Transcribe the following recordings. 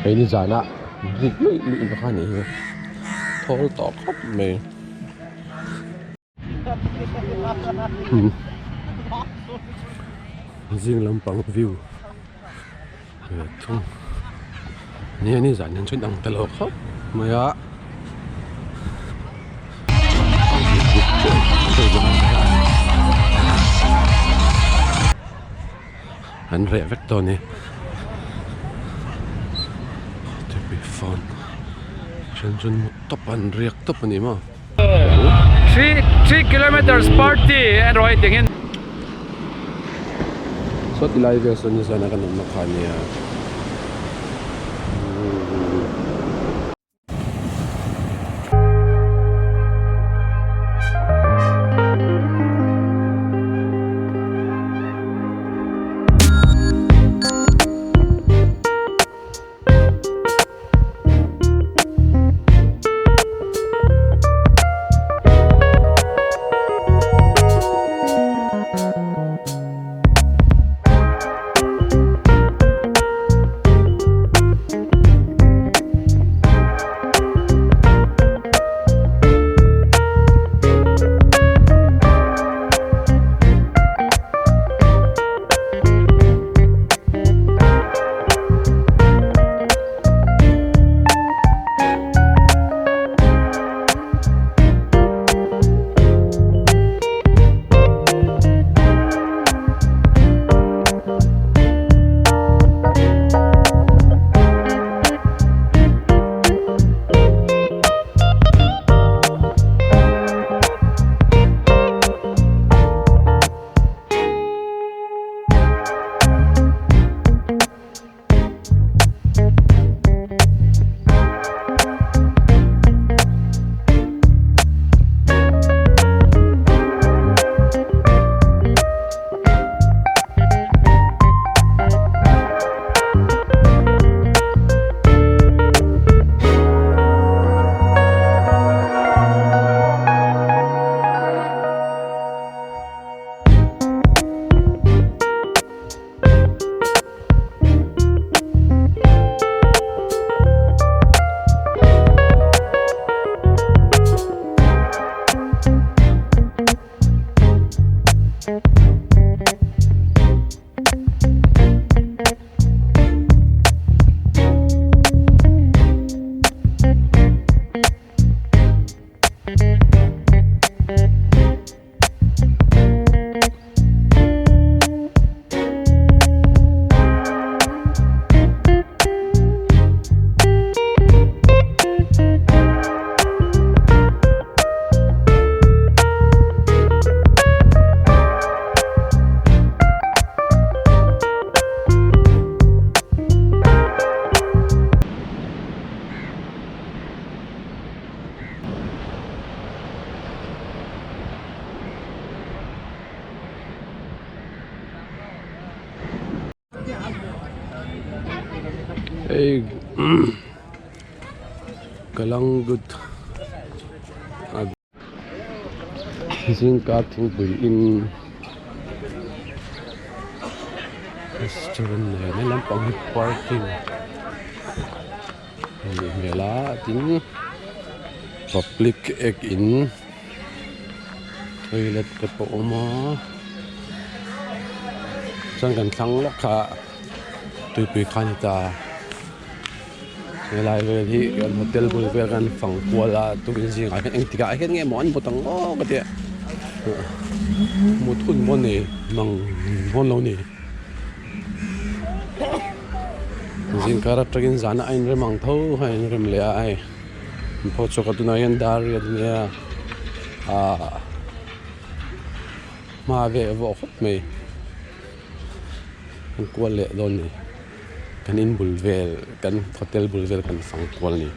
Hei ni zana rik luih luih na kha a nih hi thawl tawh khawp mai. Zing lampang view ve thung nia ni zan hian chuan ang ta lo khawp mai a. An reh vek dawn e phone then chuan mu tawp an riak tawp a ni maw. 3 kilometers party an rawn tih angin. Saw ti lai vel saw nizan a kan awmna kha a nia. Hei Calangute zingkar thingpui in restaurant nen he lampang hi parking a nih hmel a tin public ek in toilet te pawh a awm a chuan kan thlang lawk kha tuipui kha a ni ta helai vel hi kan hotel bul vel kan fang kual a tukin zingah hian engtikah hian nge maw an hmu ta ngawk a tia mut hun maw ni mang dawn lo ni zingkar atangin zana a inrem ang tho a inrem leh a hei. Pawh chu ka tunah hian dar riat ania ahh hma ve vawh khawp mai kan kual leh dawn a ni kan in bul vel kan hotel bul vel kan fang kual a ni.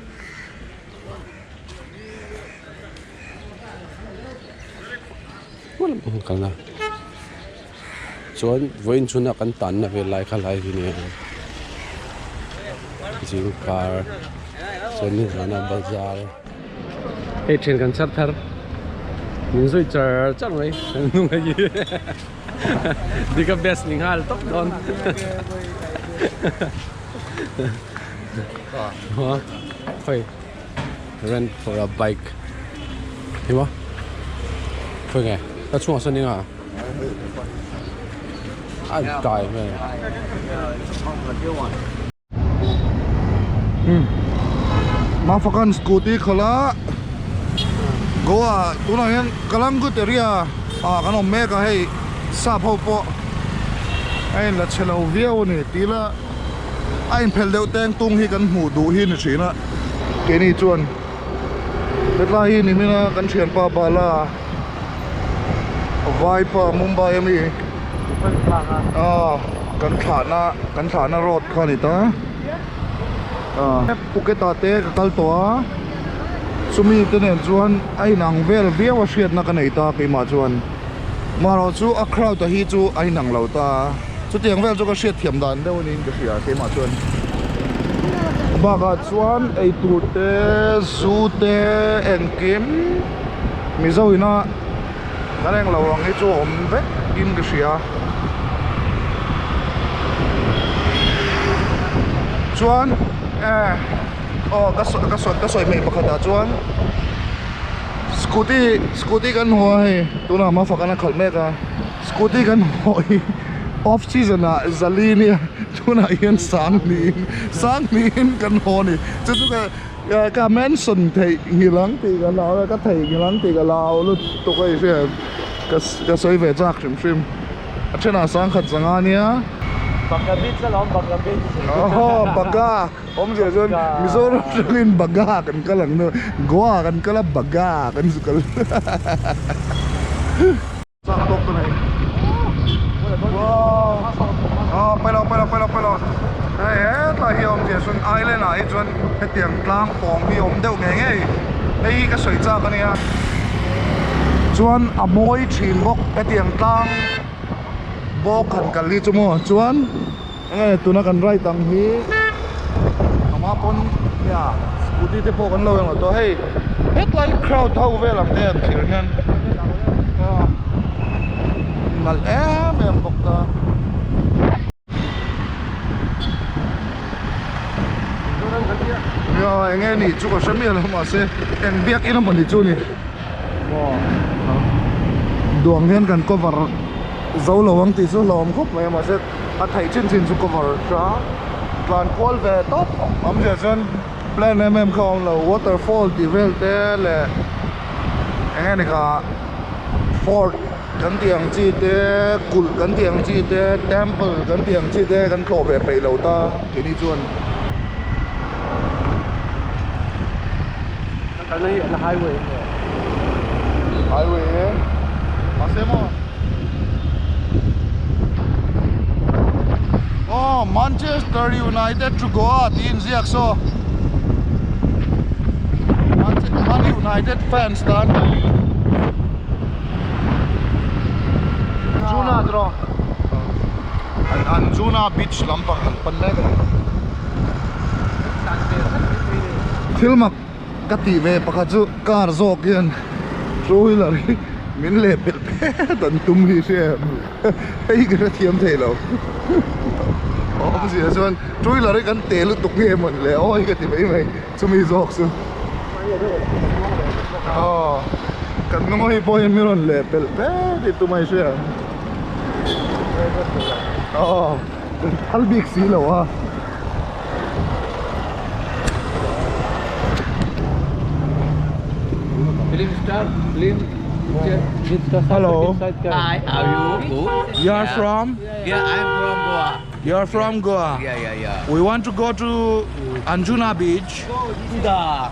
Chuan vawiin chhuna kan tanna vel lai kha lai hi nia zingkar chuan nizana bazar hei thian kan chhar thar min zui char char mai kan hnung hei hi dika best ni nghal tawp dawn. Hei rent for a bike hi maw khawi nge ka chhungah sawn eng a a dai hmel. Mafakan scooty khalh a Goa tunah hian Kalangut area ah kan awm mek a hei sap ho pawh a in la chhe lo viau a ni tih ila a inphelh deuh teng tung hi kan hmuh duh hi a ni thin a keini chuan hetlai hi nimin a kan thianpa Bala Vaipa Mumbai ami aw. Kan thlahna kan thlahna road kha a ni ta ah Phuket ah te ka kal tawh a chumi te nen chuan a inang vel viau a hriatna ka nei ta keimah chuan marawh chu a crowd a hi chu a inang lo ta chutiang vel chu ka hriatthiam dan deuh a niin ka hria keimah chuan bakah chuan eitur te zu te engkim mizo ina. Kan englo ang hi chu a awm vek in ka hria. Chuan eh aw ka sawi ka sawi ka sawi hmeh pakhat ah chuan scooty scooty kan hmu a hei tunah mafak an a khalh mek a scooty kan hmuh hi off season ah zali nia tunah hian sang niin sang niin kan haw a ni chu chu ka. Ka mention theih nghilh ang tih ka hlau a, ka theih nghilh ang tih ka hlau lutuk a i hria em? Ka sawi ve chak hrim hrim. A thenah sangkhat zanga nia. Baga beach alawm Baga beach. Aw Baga awmzia chuan Mizoram atangin Baga kan kal ang nu Goa kan kal a Baga kan zu kal. Chak tawk ta mai wow ah pailo pailo pailo pailo hei hetlai hi a awm zia chuan island ah hi chuan hetiang tlang pawng hi a awm deuh ngei ngei hei hi ka sawi chak ania chuan a mawi thin bawk hetiang tlang bawk han kal hi chu maw chuan enge tuna kan ride ang hi amah pawn nia scooty te pawh kan lo englo tawh hei hetlai crowd ho vel ang te an thlir hian nalh em em bawk ta. Nia enge nih chu ka hre miah lo mahse eng biakin emaw ni chu ni duang hian kan cover zo lo ang tih chu hlauhawm khawp mai a mahse. A theih chin chin chu cover tha tlan kual ve tawp awmzia chuan plan em em kha a awm lo waterfall tih vel te leh eng nge ni kha fort kan tih ang chi te kulh kan tih ang chi te temple kan tih ang chi te kan tlawh ve peih lo ta keini chuan. Highway highway e mahse maw aw Manchester United to Goa tih inziak saw Man United fans tan Juna draw Anjuna beach lampang an pan mek a ni thil mak Ka tih ve pakhat chu car zawk hian two wheeler hi min leh pelh phet an tum hi hria em hei ka hrethiam thei lo awmzia chuan two wheeler hi kan te lutuk nge mawn le aw hi ka ti mai mai chumi zawk chu aw kan hnung hi pawh hian min rawn leh pelh phet hi tumah i hria em aw kan phal bik si lo a. Film star, film picture. Hello. Hi, how are you? Good. You are from? Yeah, I'm from Goa. You are from Goa. Yeah. We want to go to Anjuna Beach. Da.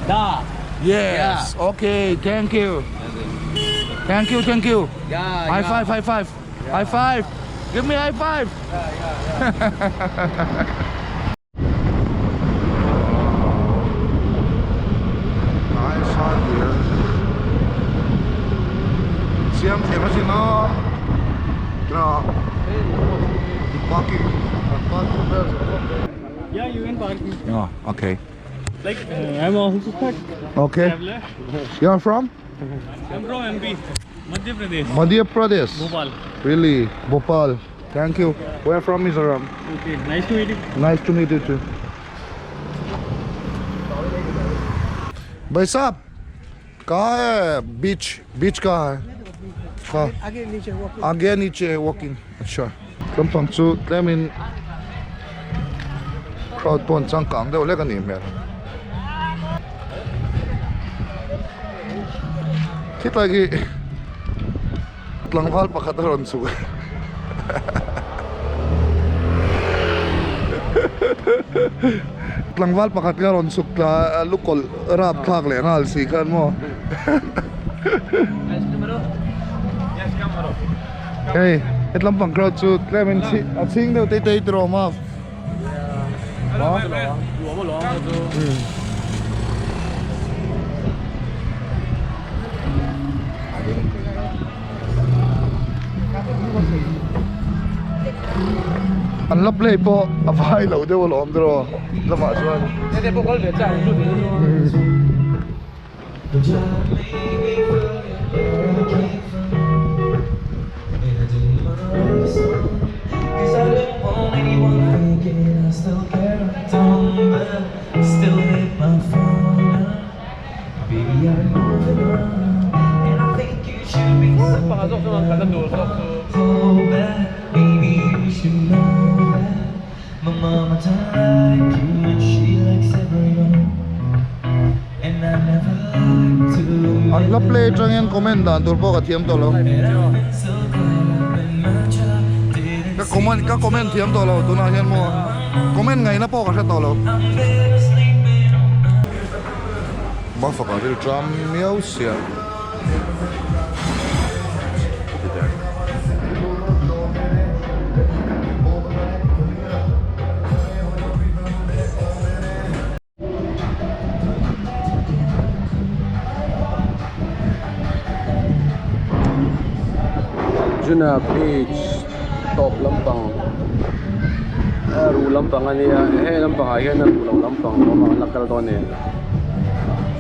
Da. Yes. Okay. Thank you. Thank you. Thank you. Yeah. High yeah. five. High five. High five. Give me high five. Nice hot here. Siam thiam a sin a. Tra. Parking. Parking vel zawk zawk. Yeah, you can park. Oh, okay. Like, I'm also a Okay. traveler. You are from? I'm from MP, Madhya Pradesh, Madhya Pradesh. Bhopal. Really? Bhopal. Thank you. Where from Mizoram? Okay, nice to meet you. Nice to meet you too. Bhai sahab कहाँ है बीच बीच कहाँ है हाँ आगे नीचे walking. आगे नीचे walking अच्छा lampang chu tlemin crowd pawh an changkang deuh lek a nih hmel khitlai khi tlangval pakhat a rawn chhuk tlangval pakhat kha a rawn chhuk tla a lukawlh rap thlak leh nghal si khan maw hei hetlam pang crowd chu tlem in a chhing deuh tei tei tiraw maw An la play pawh a vai lo deuh alawm tiraw lamah chuan. An hla play atangin comment dan tur pawh ka thiam tawh lo. Ka comment ka comment thiam tawh lo tunah hian maw comment ngaihna pawh ka hre tawh lo. Bangfak ah ril tram miau sia. Juna beach tawp lampang a ruh lampang a nia heng lampang ah hian a ruh loh lampang a awm a an la kal dawn a ni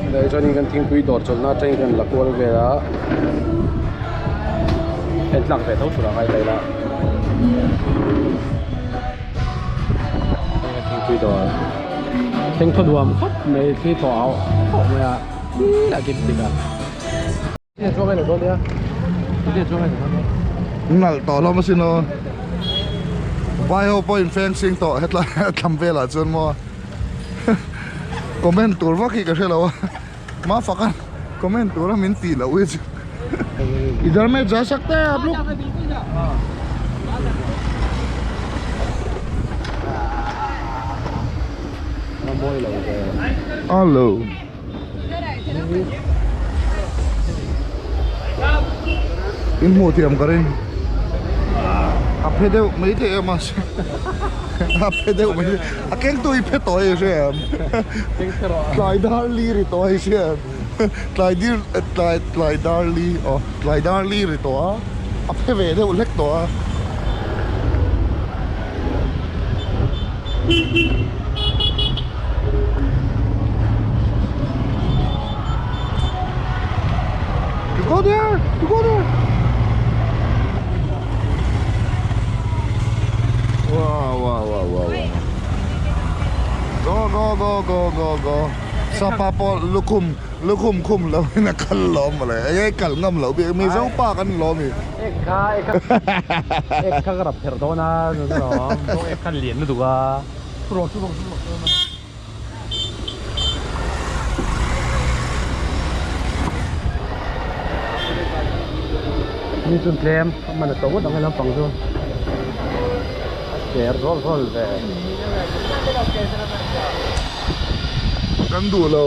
helai chuanin kan thingpui dawr chawlhna atangin kan la kual vel a en tlak ve tho tur a ngai ta ila heng thingpui dawr thleng thaw nuam khawp mai thli thaw auh auh mai a a kim tik a. Nalh tawh hlawm asin aw vai ho pawh in fencing tawh hetlai thlam velah chuan maw comment tur vak hi ka hre lo a mafaka comment tura min tih loh hi chu idhar mein ja sakte hai aap log hello. In hmuh thiam ka ring a phe deuh mai thei em a a phe deuh mai a keng tu i phe tawh hei hria em tlai dar li ri tawh hei hria em tlai dir tlai tlai dar li aw tlai dar li ri tawh a a phe ve deuh hlek tawh a. You go there! You go there! Wow, wow, wow, wow, wow. Go, go, go, go, go, go. Sapa pawh lukhum, lukhum khum lo in a kal lawm mawle. Enge kal ngam loh bik mi zo pa kan lawm i. Ek kha, ek kha, ek kha ka rap pherh dawn a, ek kha lian lutuk a. Ni chun tlem a man a to ngawt ang he lampang chu a cher rawl rawl ve. Kan duh lo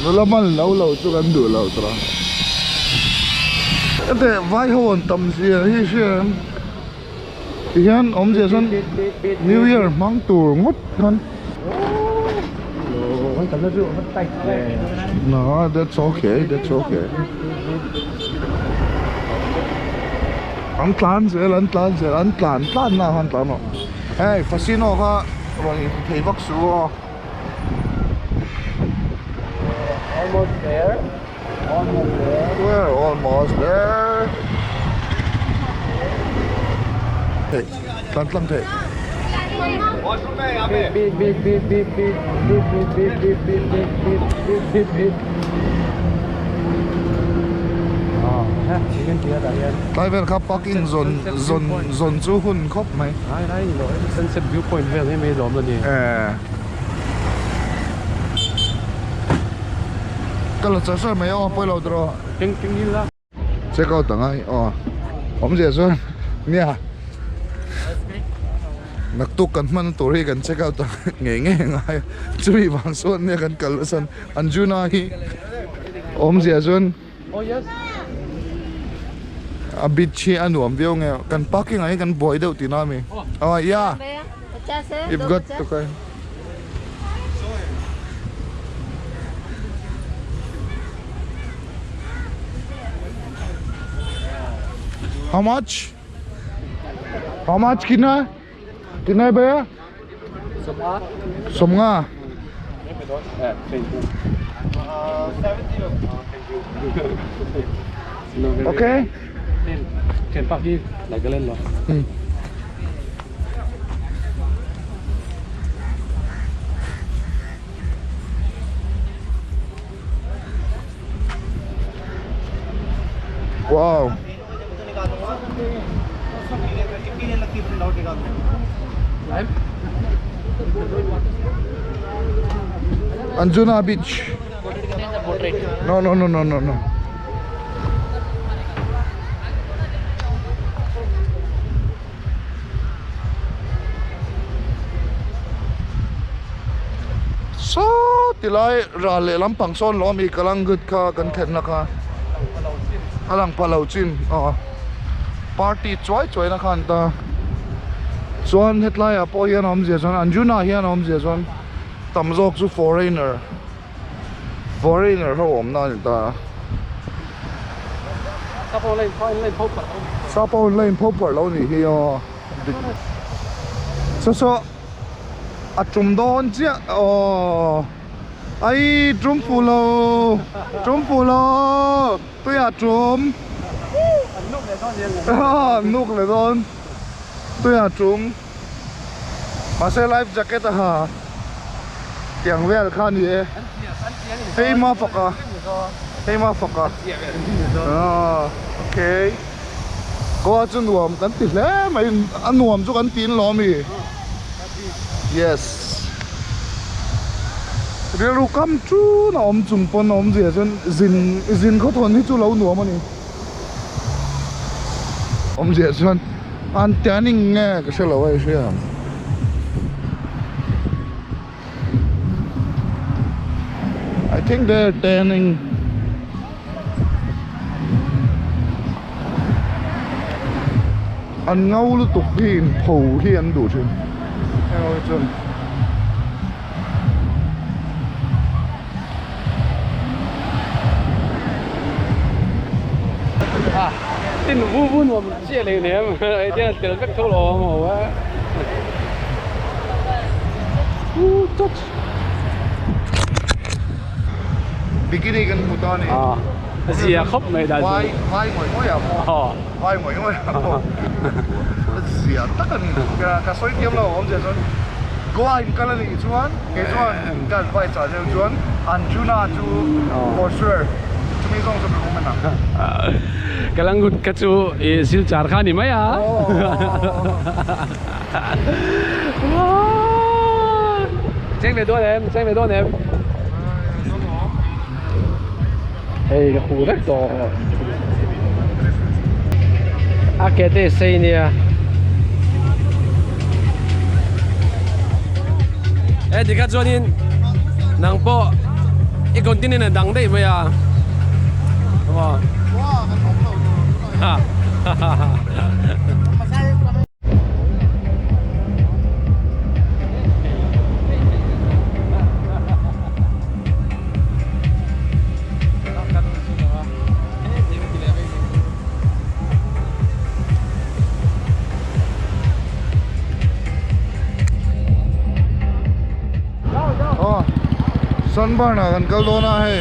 nula man lo lo chu kan duh lo tawh a. Heti vai ho an tam zia hi hria em? Tihian awmzia chuan New Year hmang tur ngawt khan No, that's okay, that's okay. An tlan zel, an tlan zel, an tlan tlan na khan tlan rawh. Hei, Fascino kha rawn in thei vak su aw. Almost there. Almost there. We're almost there. Thei, tlan tlang thei. Beep beep beep beep beep beep beep beep beep beep beep beep beep beep beep Tlai vel kha parking zawn zawn zawn chu hun khawp mai. Lai lai ni lo e sunset view point vel hi mai lawm la ni. Eh. Ka la char char mai aw pawi lo tawh rawh. Keng keng ila. Check out ang ai aw. Awmzia chuan nia naktuk kan hman tur hi kan check out ang ngei ngei a ngai a chumi vang chuan nia kan kal nasa Anjuna hi awmzia chuan a beach hi a nuam viau nge kan parking ah hian kan buai deuh tihna ami aw yeah you've got to kai. How much? How much kitna? Kitna hai bhaiya? Somnga. Okay. Wow. Anjuna Beach. No, no, no, no, no, no. Saw tilai ral leh lampang sawn lo ami Kalangut kha kan thlenna kha a lang pha lo chin aw party chuai chuai na khan ta chuan hetlai ah pawh hian a awmzia chuan Anjuna hian a awmzia chuan tam zawk chu foreigner foreigner ho awmna a ni ta a. Sap ho in la inpho pharh lo nih hi aw saw saw. A tum dawn chiah aw ai tum fu lo tum fu lo tuiah tum an nuk leh dawn tuiah tum mahse life jacket a ha tiang vel kha a ni e hei ma faka hei ma faka ah okay Goa chu nuam kan ti hle mai a nuam chu kan tin lo ami yes rilru kam tun a awm chung pawn a awm zia chuan zin zin khawthawn hi chu lo nuam a ni awmzia chuan an tanning nge ka hre lo a i hria ang. I think they are tanning. An ngau lutuk hi in pho hi an duh thin. Heng ho hi chuan. Ah, tin vu vu nuam chiah leh nem hei te tel vek tho lo awm ho a. Bikini kan hmu ta a ni. Ah, a zia khawp mai dan chu. Vai vai ngawih ngawih ah pawh. Vai ngawih ngawih ah pawh. A zia tak a ni. Ka sawi thiam lo awm zia chuan Goa in kal a nih chuan kei chuan ka advice ah deuh chuan Anjuna chu for sure chumi zawng chu ka recommend ang. Kalangut kha chu i silchar kha a ni mai a. Cheng ve dawn em cheng ve dawn em hei ka hu vek tawh a ke te sei nia e tikha chuanin nang pawh i continent a dang daih mai a ha ha ha ha. Sunburn ah kan kal dawn a hei.